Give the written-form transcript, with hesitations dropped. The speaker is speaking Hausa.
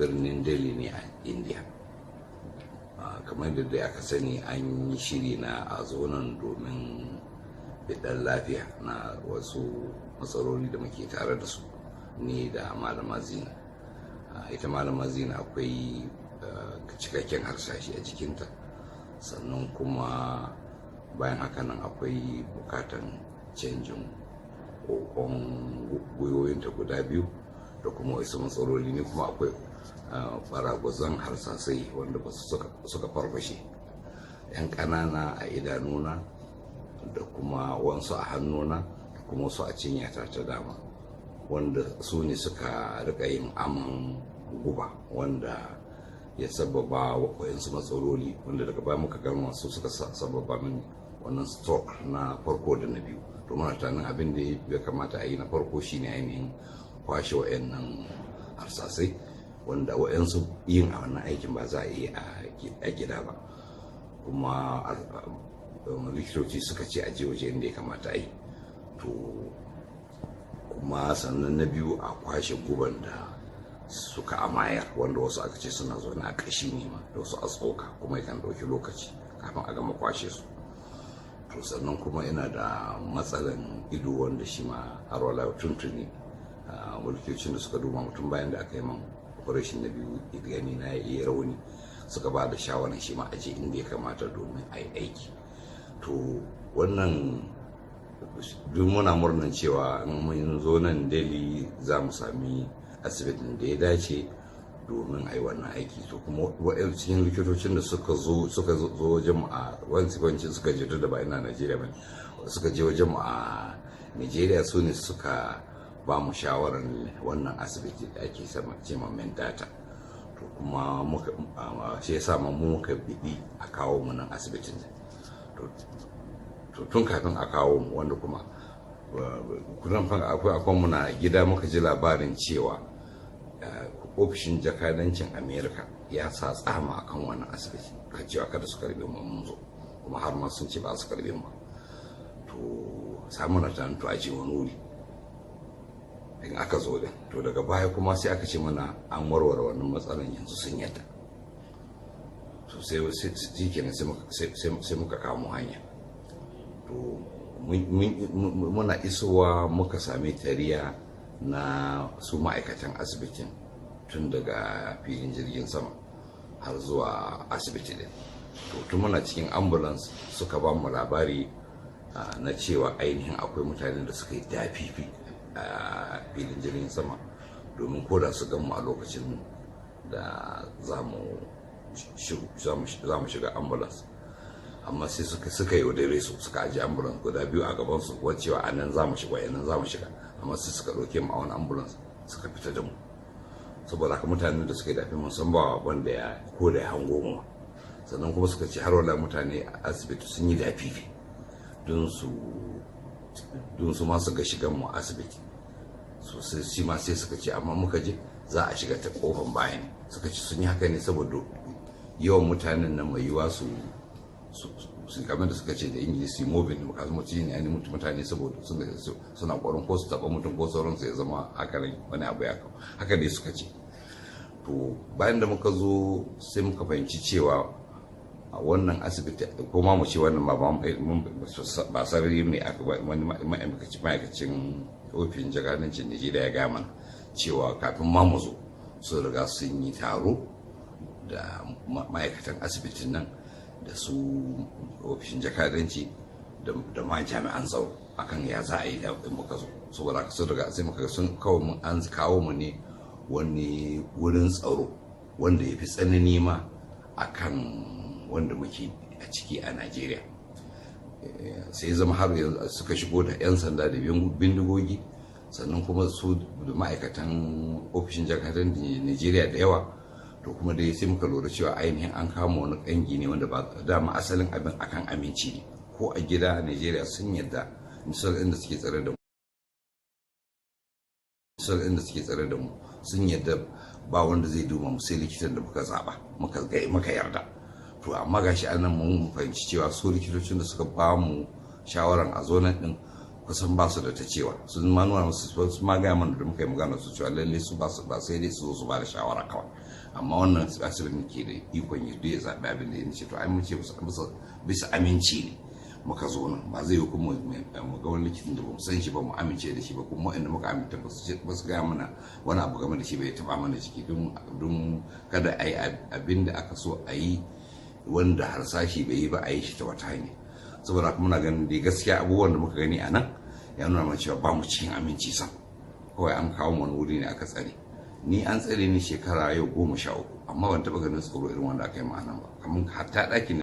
Birnin Delhi ne a India. Kamar da dai aka sani, an yi shiri na a zo nan domin biɗan lafiya na wasu matsaloli da muke tare da su, ni da Malama Zina. Ita Malama Zina akwai cikakken harsashi a jikinta, sannan kuma bayan haka nan akwai bukatan canjin kokon gwiwoyinta guda biyu da kuma wasu matsaloli. Ne kuma akwai baragwazon harsasai wanda ba su suka farfashe yan ƙanana a idanuna da kuma wasu a hannuna da kuma wasu a cinyata ta dama, wanda su ne suka rika yin aman guba wanda ya sababa waɗansu matsaloli, wanda daga baya muka gano su suka sababa mini wannan stroke na farko da na biyu. To, muna tunanin abin da ya kamata a yi na farko shine ainihin kwashe wa'annan harsasai, wanda wa'yansu yin a wannan aikin ba za a yi a gida ba, kuma likitoci suka ce a je waje inda ya kamata a yi. To, kuma sannan na biyu, a kwashe guban da suka amayar, wanda wasu aka ce suna zaune a ƙashi ne ma da wasu a tsoka, kuma yakan ɗauki lokaci kafin a gama kwashe su. To, sannan kuma ina da matsalan ido, wanda shi ma har wala tuntuni likitocin da suka duba mutum bayan da aka yi man operation na biyu, gani na iya rauni, suka ba da shawarar shi ma aje inda ya kamata domin a yi aiki. To, wannan duk muna murnan cewa in mun zo nan Delhi za mu sami asibitin da ya dace domin a yi wannan aiki. To, kuma cikin likitocin da suka zo wajen mu a wani suka je, da ba ina Najeriya ba, suka je wajen mu a Nigeria, su ne suka ba mu shawarar wannan asibiti da ake ce ma Medanta. To, kuma muka shi yasa ma mu muka biɗi a kawo mu nan asibitin. To, tun kafin a kawo mu, wanda kuma kudan akwai muna gida muka ji labarin cewa ofishin jakadancin America ya sa tsama akan wannan asibiti, kan cewa kada su karbe mu mun zo, kuma har ma sun ce ba su karbe mu. To, samu na tunanin to aje wani wuri in aka zo din. To, daga baya kuma sai aka ce mana an warware wannan matsalan, yanzu sun yadda. To, sai shi kenan, sai muka kamo hanya. To, muna isowa muka sami tariya na su ma'aikatan asibitin tun daga filin jirgin sama har zuwa asibiti din. To, tun muna cikin ambulance suka ba mu labari na cewa ainihin akwai mutanen da suka yi dafifi a filin jirgin sama domin koda su gan mu a lokacin da za mu shiga ambulance, amma sai suka yaudare su, suka ajiye ambulance guda biyu a gaban su, cewa a nan za mu shiga, nan za mu shiga, amma sai suka ɗauke mu a wani ambulance suka fita da mu. Saboda haka mutanen da suka yi dafi mun san ba wanda ya ko da ya hango mu. Sannan kuma suka ce har wala mutane a asibiti sun yi dafifi don su ma su ga shigan mu asibiti. So sai shi ma sai suka ce amma muka je za a shiga ta kofan baya ne. Suka ce sun yi haka ne saboda yawan mutanen nan, mai yiwa su su kamar da suka ce da Ingilisi mobbing, ne kasu mutum ne ainihin mutane, saboda suna ƙwarin ko su taɓa mutum ko sauransu, ya zama haka ne wani abu ya kawo haka dai suka ce. To, bayan da muka zo sai muka fahimci cewa a wannan asibiti, ko ma mu ce wannan ma ba sarari ne, wani ma'aikacin ofishin jakadancin Najeriya ya gaya mana cewa kafin ma mu zo sun riga sun yi taro da ma'aikatan asibitin nan da su ofishin jakadanci da ma jami'an tsaro akan ya za a yi da muka zo. Saboda sun riga sai muka sun kawo mu, an kawo mu ne wani wurin tsaro wanda ya fi tsanani ma akan wanda muke a ciki a Najeriya. Sai zama har yanzu suka shigo da 'yan sanda da bindigogi, sannan kuma su da ma'aikatan ofishin jakadan Najeriya da yawa. To, kuma dai sai muka lura cewa ainihin an kama wani kangi ne wanda ba dama asalin abin akan aminci ne. Ko a gida a Najeriya sun yadda misal inda suke tsare da mu, misal inda suke tsare da mu, sun yadda ba wanda zai duba mu sai likitan da muka zaba, muka yarda. To, amma gashi anan mun fahimci cewa su likitocin da suka ba mu shawaran a zo nan din Kusan ba su da ta cewa. Sun ma nuna musu, sun ma gaya mana da muka yi magana su cewa lalle su ba su ba, sai dai su zo su ba da shawara kawai, amma wannan asibitin ke da ikon yi ya zaɓi abin da ya ce. To ai mun ce bisa aminci ne muka zo nan. Ba zai yi kuma mu ga wani likitan da ba mu san shi ba, mu amince da shi ba, kuma inda muka aminta ba su gaya mana wani abu game da shi ba, ya taba mana ciki, don kada a yi abin da aka so a yi wanda harsashi bai yi ba, a yi shi ta wata hanya. Saboda haka muna ganin dai gaskiya abubuwan da muka gani a nan ya nuna mana cewa ba mu cikin aminci sam. Kawai an kawo mu wani wuri ne aka tsare ni. An tsare ni shekara yau 13, amma ban taɓa ganin tsaro irin wanda aka yi ma nan ba, kamar hatta ɗakin